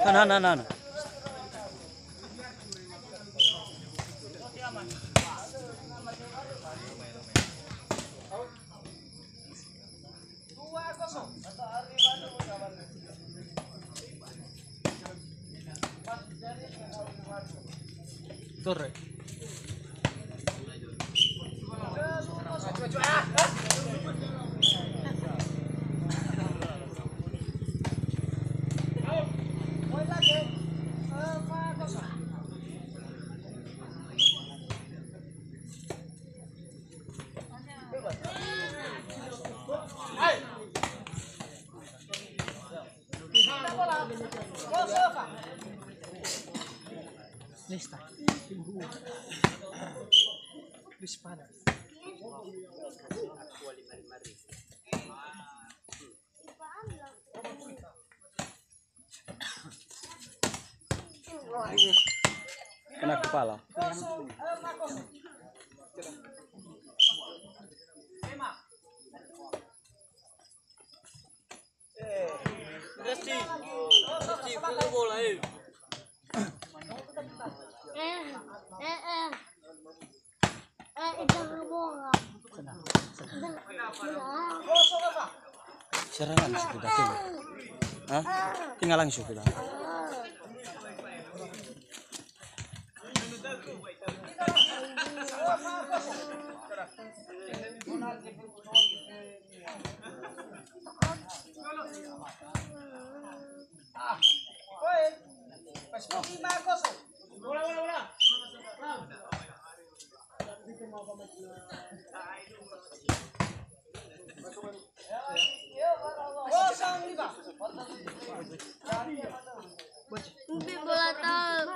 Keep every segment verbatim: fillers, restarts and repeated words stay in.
Hana, hana, hana, hana. Torre. Nesta. Luis Panas. Kena kepala. Messi, Messi, kena bola, eh. Eh, eh, eh. Eh, jangan bola. Serangan sudah, tuh. Hah? Tinggal langsung sudah. Mungkin bola tahu.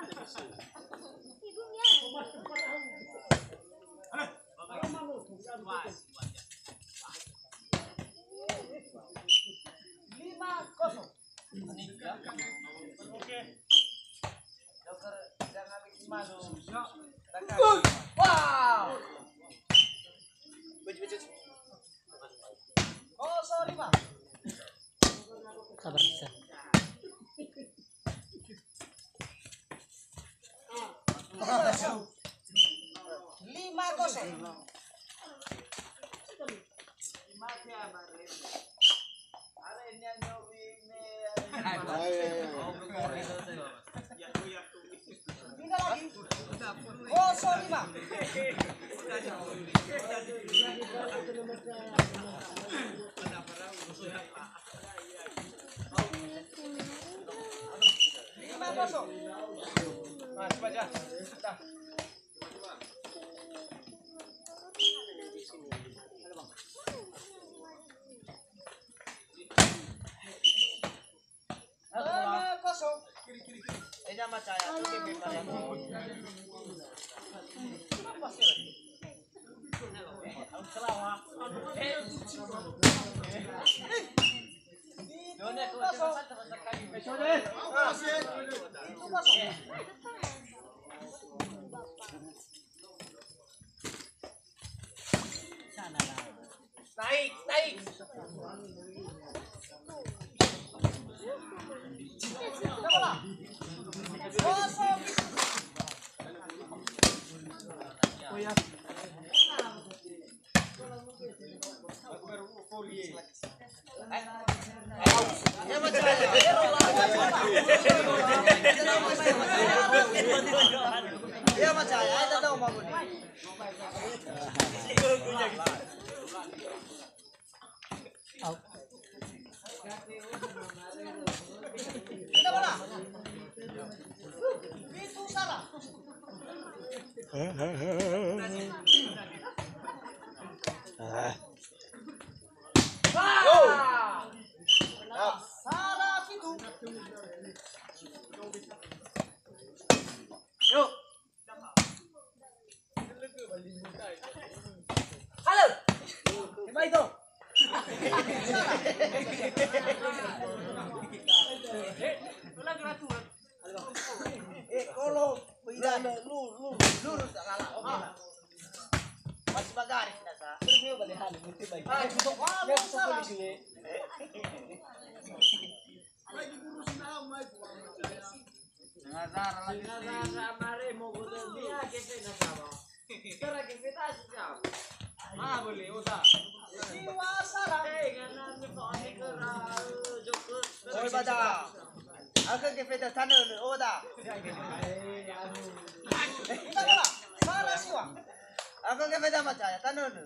Sabar, bisa. Lima kosong. Kosong lima. Lima kosong. Nah, coba aja. Dah. Naik, naik. Yo. Halo. Coba itu. Eh, kalau tidak, lu, lu, lurus, tak kalah. Oke. Masih bagari kita, sa. Terus dia balik hal, mungkin baik. Ah, itu, wah, ya, itu salah. Polisi. Ngazara lagi. Ngazara mare mo godo dia ke pena sama. Kera ke peta sih sama. Ma boleh, osa. Siwa sara. Eh, ngana ni pa ni kera, joko. Oi, bada. Aku ke peta tanah ni, oda. Kita bola. Sara siwa. Aku ke peta macaya tanah ni.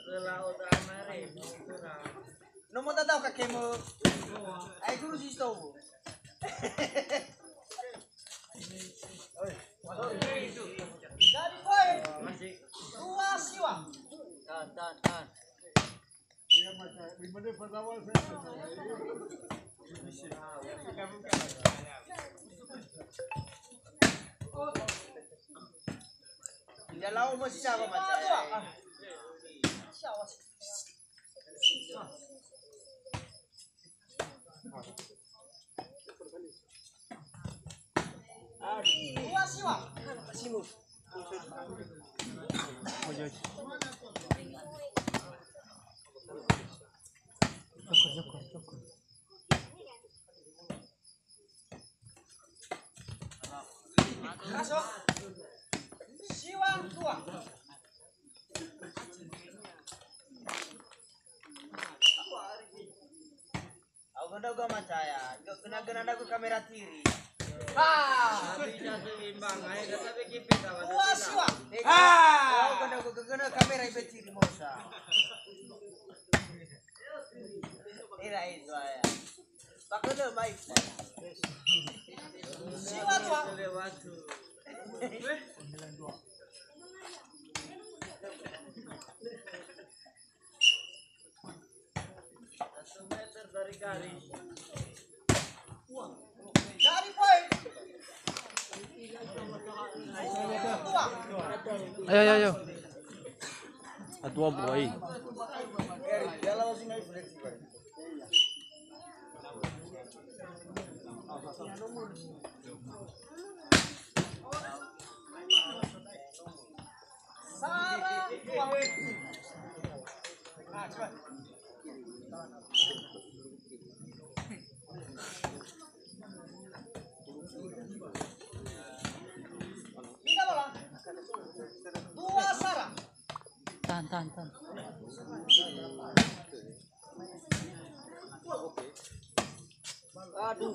Kera oda mare mo kera. Nomo tatau ka kemo. Ai guru si stou. Jadi poin. Dua siwa. Tan, tan, tan. Jalau masih siapa, Mas? Dua. Siapa? Masuk. Siwa dua. Au ganda gua macaya, gena-gena nagu kamera tiri. Ah. Bisa seimbang, ayo kita bikin peta. Dua siwa. Ah. Au ganda gua gena kamera ibe tiri mosa. Ira itu aya. Pakai baik. Siwa dua. Satu meter dari garis. Dari poin. Ayo, ayo, ayo. Atua boy. Tahan, tahan, tahan. Aduh.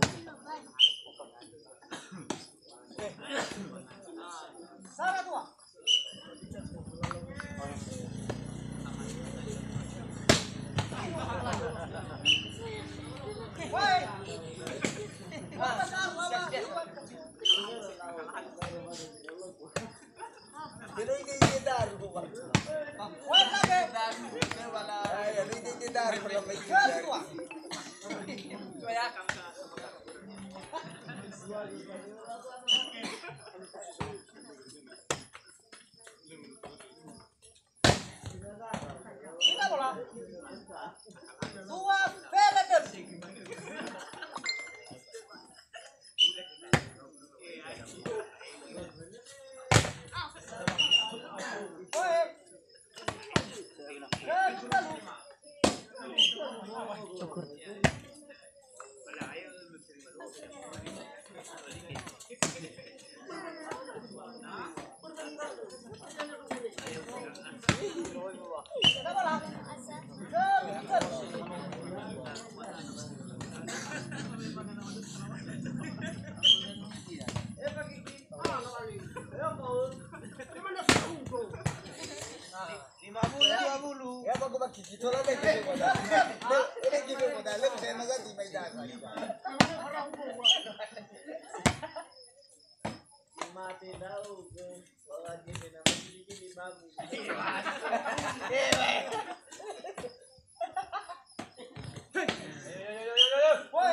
Sara dua. Woi. Woi, lagi. Ayo, lagi. Dua. Dua puluh detik. Lima puluh, dua puluh. Ya, bagus bagi kita lah, lagi kita modal. Lagi kita modal, lagi saya masa di Medan. Mati tahu ke, bahwa dia nama gini-gini bagus. Woi,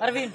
Arvin.